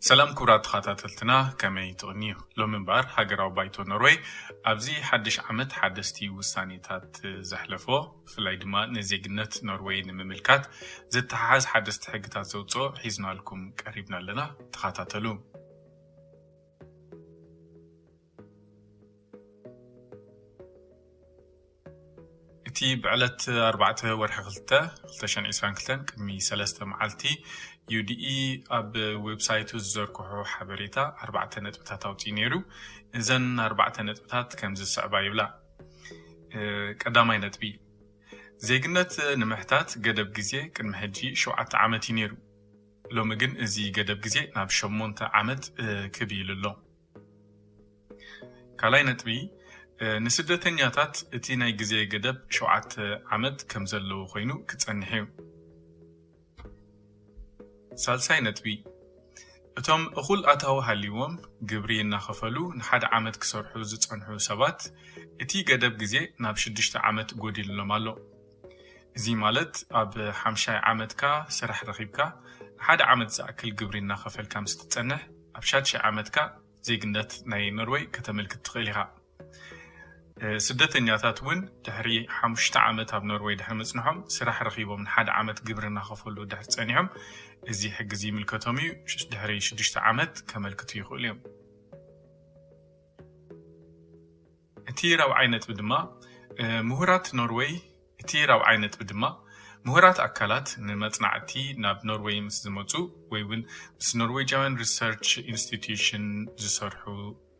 ሰላም ክቡራት ተኸታተልትና፣ ከመይ ትቕንዩ? ሎሚ እምበኣር ሃገራዊ ባይቶ ኖርወይ ኣብዚ ሓድሽ ዓመት ሓደስቲ ውሳኔታት ዘሕለፎ፣ ብፍላይ ድማ ንዜግነት ኖርወይ ንምምልካት ዝተሓሓዝ ሓደስቲ ሕግታት ዘውፅኦ ሒዝናልኩም ቀሪብና ኣለና። ተኸታተሉ። እቲ ብዕለት ኣርባዕተ ወርሒ ክልተ ክልተ ሽሕን ዕስራን ክልተን ቅድሚ ሰለስተ መዓልቲ ዩ ዲ ኢ ኣብ ዌብሳይቱ ዝዘርግሖ ሓበሬታ ኣርባዕተ ነጥብታት ኣውፅኡ ነይሩ። እዘን ኣርባዕተ ነጥብታት ከም ዝስዕባ ይብላ። እ፣ ቀዳማይ ነጥቢ፣ ዜግነት ንምሕታት ገደብ ግዜ ቅድሚ ሕጂ ሸውዓተ ዓመት እዩ ነይሩ። ሎሚ ግን እዚ ገደብ ግዜ ናብ ሸሞንተ ዓመት፣ እ፣ ክብ ኢሉ ኣሎ። ካልኣይ ነጥቢ፣ እ፣ ንስደተኛታት እቲ ናይ ግዜ ገደብ ሸውዓተ ዓመት ከም ዘለዎ ኮይኑ ክጸንሕ እዩ። ሳልሳይ ነጥቢ፣ እቶም እኹል ኣታዊ ሃልይዎም ግብሪ እናኸፈሉ ንሓደ ዓመት ክሰርሑ ዝጸንሑ ሰባት እቲ ገደብ ግዜ ናብ ሽዱሽተ ዓመት ጎዲልሎም ኣሎ። እዚ ማለት ኣብ ሓምሻይ ዓመትካ ስራሕ ረኺብካ ንሓደ ዓመት ዝኣክል ግብሪ እናኸፈልካ ምስ ትጸንሕ ኣብ ሻድሻይ ዓመትካ ዜግነት ናይ ኖርወይ ከተመልክት ትኽእል ኢኻ። እ፣ ስደተኛታት እውን ድሕሪ ሓሙሽተ ዓመት ኣብ ኖርወይ ድሕሪ ምጽንሖም ስራሕ ረኺቦም ንሓደ ዓመት ግብሪ እናኸፈሉ ድሕሪ ጸኒሖም እዚ ሕጊ እዚ ይምልከቶም እዩ። ሽ-፣ ድሕሪ ሽዱሽተ ዓመት ከመልክቱ ይኽእሉ እዮም። እቲ ራብዓይ ነጥቢ ድማ፣ እ፣ ምሁራት ኖርወይ፣ እቲ ራብዓይ ነጥቢ ድማ ምሁራት ኣካላት ንመጽናዕቲ ናብ ኖርወይ ምስ ዝመጹ ወይ እውን ምስ ኖርዌጃውያን ሪሰርች ኢንስቲትዩሽን ዝሰርሑ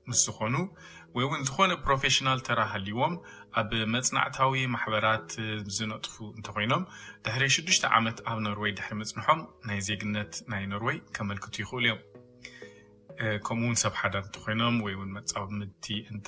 ምስ ዝኾኑ ወይ እውን ዝኾነ ፕሮፌሽናል ተራ ሃልይዎም ኣብ መጽናዕታዊ ማሕበራት ዝነጥፉ እንተኾይኖም ድሕሪ ሽዱሽተ ዓመት ኣብ ኖርወይ ድሕሪ ምጽንሖም ናይ ዜግነት ናይ ኖርወይ ከመልክቱ ይኽእሉ እዮም። እ፣ ከምኡ እውን ሰብ ሓዳር እንተኾይኖም ወይ እውን መጻምድቲ እንተ